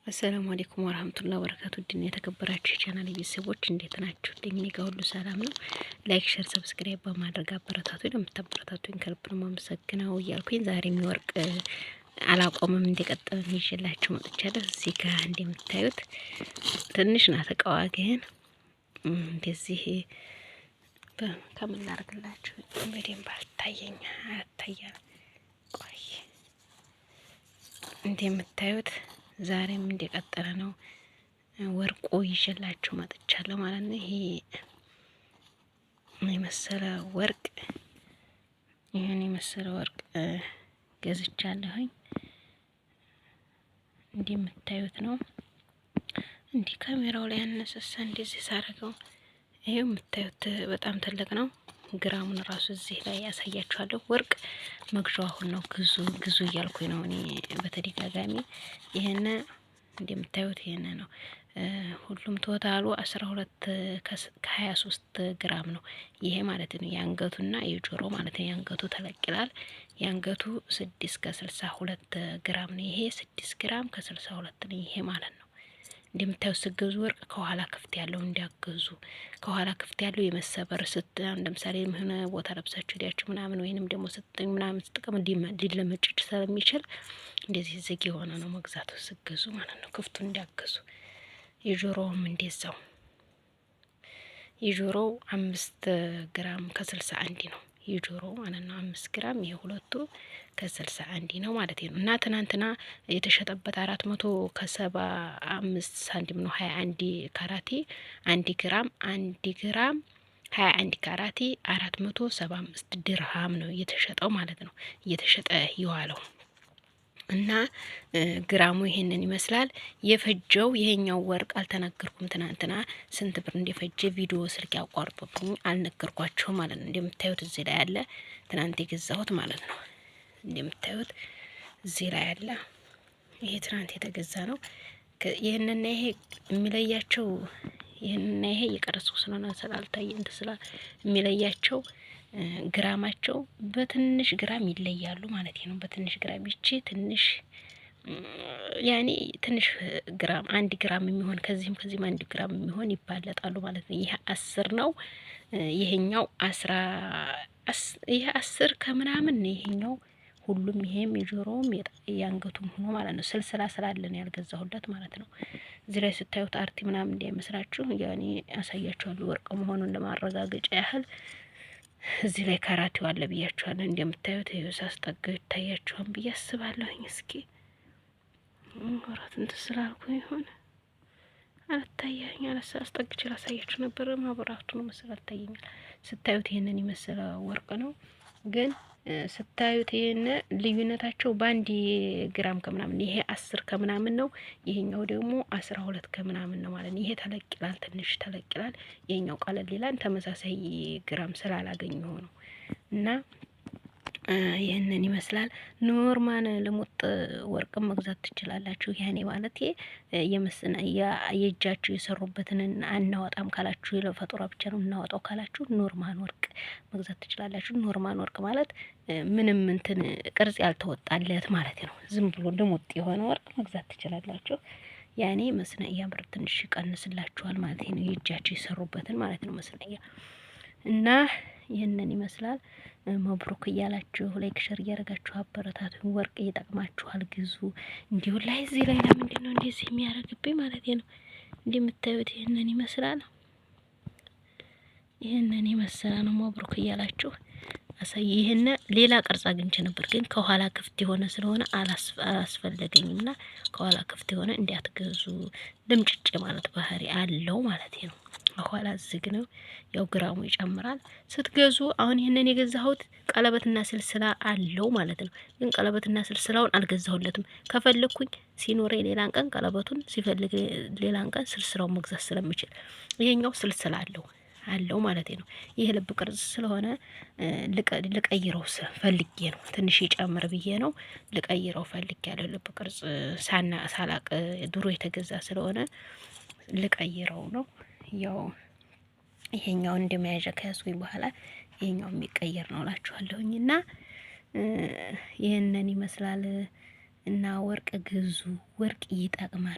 السلام عليكم ورحمة الله وبركاته። ድን የተከበራችሁ የቻናል ቤተሰቦች እንዴት ናችሁ? እኔ ጋር ሁሉ ሰላም ነው። Like፣ share፣ subscribe በማድረግ አበረታቱኝ። ለምታበረታቱኝ ከልብ ነው የማመሰግነው እያልኩኝ ዛሬም የወርቅ አላቆምም እንደቀጠለ ይዤላችሁ መጥቻለሁ። እዚህ ጋር እንደምታዩት ትንሽ ናት እቃዋ፣ ግን እንደዚህ ከምን ላድርግላችሁ በደንብ አልታየኝ አልታያል። ቆይ እንደምታዩት ዛሬም እንደቀጠለ ነው። ወርቁ ይዤላችሁ መጥቻለሁ ማለት ነው። ይሄ የመሰለ ወርቅ ይህን የመሰለ ወርቅ ገዝቻለሁኝ። እንደምታዩት ነው። እንዲህ ካሜራው ላይ ያነሰሳ እንደዚህ ሳረገው ይሄው የምታዩት በጣም ትልቅ ነው። ግራሙን ራሱ እዚህ ላይ ያሳያችኋለሁ። ወርቅ መግዣው አሁን ነው። ግዙ ግዙ እያልኩኝ ነው እኔ በተደጋጋሚ። ይሄን እንደምታዩት ይሄን ነው። ሁሉም total ኡ 12 ከ23 ግራም ነው። ይሄ ማለት ነው የአንገቱና የጆሮ ማለት ነው። የአንገቱ ተለቅ ይላል። የአንገቱ 6 ከ62 ግራም ነው። ይሄ 6 ግራም ከ62 ነው። ይሄ ማለት ነው። እንደምታዩት ስገዙ ወርቅ ከኋላ ክፍት ያለው እንዲያገዙ። ከኋላ ክፍት ያለው የመሰበር ለምሳሌ የሆነ ቦታ ለብሳችሁ ሄዳችሁ ምናምን ወይንም ደግሞ ስትጠኝ ምናምን ስትጠቀሙ ሊለመጭጭ ስለሚችል እንደዚህ ዝግ የሆነ ነው መግዛቱ ስገዙ ማለት ነው። ክፍቱን እንዲያገዙ። የጆሮውም እንደዛው የጆሮው 5 ግራም ከ61 ነው የጆሮ ማለት ነው። 5 ግራም ይሄ ሁለቱ ከ61 ነው ማለት ነው። እና ትናንትና የተሸጠበት 475 ሳንቲም ነው። 21 ካራቴ 1 ግራም 1 ግራም 21 ካራቴ 475 ድርሃም ነው እየተሸጠው ማለት ነው። እየተሸጠ የዋለው እና ግራሙ ይሄንን ይመስላል። የፈጀው ይሄኛው ወርቅ አልተናገርኩም። ትናንትና ስንት ብር እንደፈጀ ቪዲዮ ስልክ ያቋርጦብኝ አልነገርኳቸው ማለት ነው። እንደምታዩት እዚህ ላይ አለ፣ ትናንት የገዛሁት ማለት ነው። እንደምታዩት እዚህ ላይ አለ። ይሄ ትናንት የተገዛ ነው። ይህንና ይሄ የሚለያቸው ይህንና ይሄ እየቀረጽኩ ስለሆነ ስላልታየ እንትን ስላል የሚለያቸው ግራማቸው በትንሽ ግራም ይለያሉ ማለት ነው። በትንሽ ግራም ይቺ ትንሽ ያኔ ትንሽ ግራም 1 ግራም የሚሆን ከዚህም ከዚህም 1 ግራም የሚሆን ይባለጣሉ ማለት ነው። ይሄ 10 ነው። ይሄኛው 10 ይሄ 10 ከምናምን ነው። ይሄኛው ሁሉም ይሄም የጆሮውም የአንገቱም ሆኖ ማለት ነው። ስልስላ ስላለ ነው ያልገዛሁለት ማለት ነው። እዚህ ላይ ስታዩት አርቲ ምናምን እንዳይመስላችሁ ያኔ ያሳያችኋለሁ ወርቅ መሆኑን ለማረጋገጫ ያህል እዚህ ላይ ካራቴው አለ ብያችኋለሁ። እንደምታዩት ይኸው ሳስጠጋው ይታያችኋል ብዬ አስባለሁኝ። እስኪ ወራት እንትን ስላልኩ ይሆን አልታያኝ አስጠግቼ ላሳያችሁ ነበር። ማብራቱ ነው መሰል አልታየኛል። ስታዩት ይሄንን የመሰለ ወርቅ ነው፣ ግን ስታዩት ይሄን ልዩነታቸው በአንድ ግራም ከምናምን ይሄ 10 ከምናምን ነው። ይሄኛው ደግሞ 12 ከምናምን ነው ማለት ነው። ይሄ ተለቅ ይላል፣ ትንሽ ተለቅ ይላል። ይሄኛው ቀለል ይላል። ተመሳሳይ ግራም ስላላገኘሁ ነው እና ይህንን ይመስላል። Normal ልሙጥ ወርቅም መግዛት ትችላላችሁ። ያኔ ማለት የእጃችሁ የሰሩበትን አናወጣም ካላችሁ ለፈጡራ ብቻ ነው እናወጣው ካላችሁ normal ወርቅ መግዛት ትችላላችሁ። Normal ወርቅ ማለት ምንም እንትን ቅርጽ ያልተወጣለት ማለት ነው። ዝም ብሎ ልሙጥ የሆነ ወርቅ መግዛት ትችላላችሁ። ያኔ مصنعية ብር ትንሽ ይቀንስላችኋል ማለት ነው። የእጃችሁ የሰሩበትን ማለት ነው مصنعية እና ይህንን ይመስላል። مبروك እያላችሁ like share እያደረጋችሁ አበረታቱ። ወርቅ ይጠቅማችኋል፣ ግዙ። እንዲሁ ላይ እዚህ ላይ ለምንድን ነው እንደዚህ የሚያደርግብኝ ማለት ነው። እንደምታዩት ይህንን ይመስላል። ይህንን የመሰለ ነው። مبروك እያላችሁ አሳይ። ይህን ሌላ ቅርጽ አግኝቼ ነበር፣ ግን ከኋላ ክፍት የሆነ ስለሆነ አላስፈለገኝም እና ከኋላ ክፍት የሆነ እንዲያትገዙ ልምጭጭ ማለት ባህሪ አለው ማለት ነው። ከኋላ ዝግ ነው፣ ያው ግራሙ ይጨምራል። ስትገዙ አሁን ይህንን የገዛሁት ቀለበትና ስልስላ አለው ማለት ነው። ግን ቀለበትና ስልስላውን አልገዛሁለትም። ከፈለኩኝ ሲኖረኝ ሌላን ቀን ቀለበቱን ሲፈልግ ሌላን ቀን ስልስላውን መግዛት ስለምችል ይሄኛው ስልስላ አለው አለው ማለት ነው። ይህ ልብ ቅርጽ ስለሆነ ልቀይረው ፈልጌ ነው። ትንሽ ይጨምር ብዬ ነው ልቀይረው ፈልጌ ያለው ልብ ቅርጽ ሳና ሳላቅ ድሮ የተገዛ ስለሆነ ልቀይረው ነው። ያው ይሄኛውን እንደመያዣ ከያዝኩኝ በኋላ ይሄኛው የሚቀየር ነው እላችኋለሁኝ። እና ይህንን ይመስላል። እና ወርቅ ግዙ፣ ወርቅ ይጠቅማል።